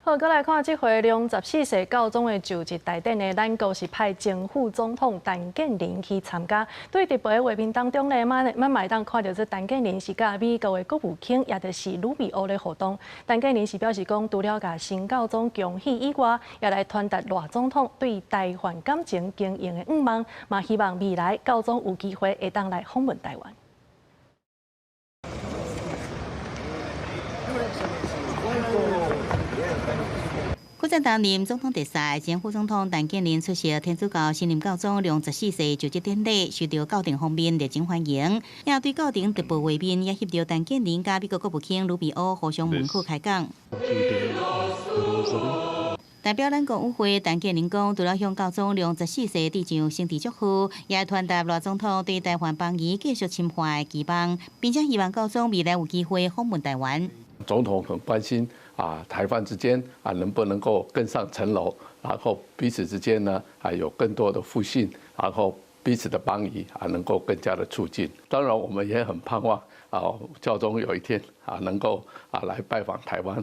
好，閣來看這回良十四世教宗的就職大典呢，咱國是派前副總統陳建仁去參加。對直播的畫面當中呢，咱嘛會當看著這陳建仁是佮美國的國務卿，也就是魯比歐咧互動。陳建仁是表示講，除了共新教宗恭喜以外，也來傳達賴總統對台灣感情經營的願望，嘛希望未來教宗有機會會當來訪問台灣。閣再擔任總統特使，前副總統陳建仁出席天主教新任教宗良十四世就職典禮，受到教廷方面熱情歡迎。也對教廷直播畫面，也翕著陳建仁佮美國國務卿魯比歐互相問好開講。代表咱國與會，陳建仁講，除了向教宗良十四世致上誠摯祝賀，也傳達賴總統對台灣邦誼繼續深化的期望，並且希望教宗未來有機會訪問台灣。總統很關心啊，台灣之間啊，能不能夠更上層樓，然後彼此之間呢啊有更多的互信，然後彼此的邦誼啊能夠更加的促進。當然，我們也很盼望啊，教宗有一天啊能夠啊來拜訪台灣。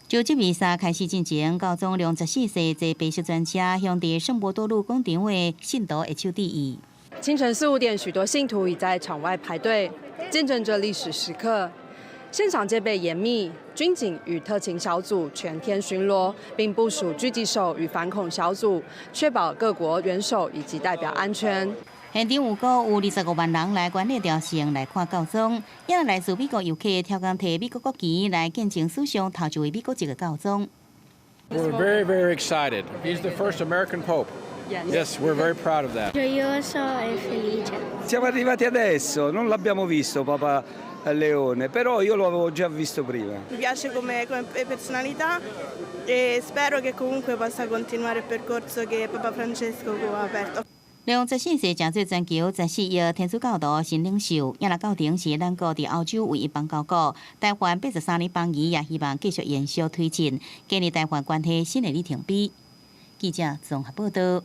就職彌撒開始進行，教宗良十四世坐白色專車向佇聖伯多祿廣場的信徒握手致意。清晨四五點，許多信徒已在場外排隊，見證這歷史時刻。現場戒備嚴密，軍警與特勤小組全天巡邏，並部署狙擊手與反恐小組，確保各國元首以及代表安全。現場預估有25萬人來觀禮朝聖來看教宗，也來自美國遊客刁工提美國國旗來見證史上頭一位美國籍的教宗。 We're very, very excited. He's the first American pope. Yes, we're very proud of that. Gioioso e felice. Siamo arrivati adesso, non l'abbiamo visto Papa Leone, però io lo avevo già visto prima. Mi piace come personalità e spero che comunque possa continuare il percorso che Papa Francesco ha aperto. 良十四世成做全球14億天主教徒新領袖，也若教廷是咱國佇歐洲唯一邦交國，台灣83年邦誼也希望繼續延續推進，建立台灣關係新的里程碑。記者綜合報道。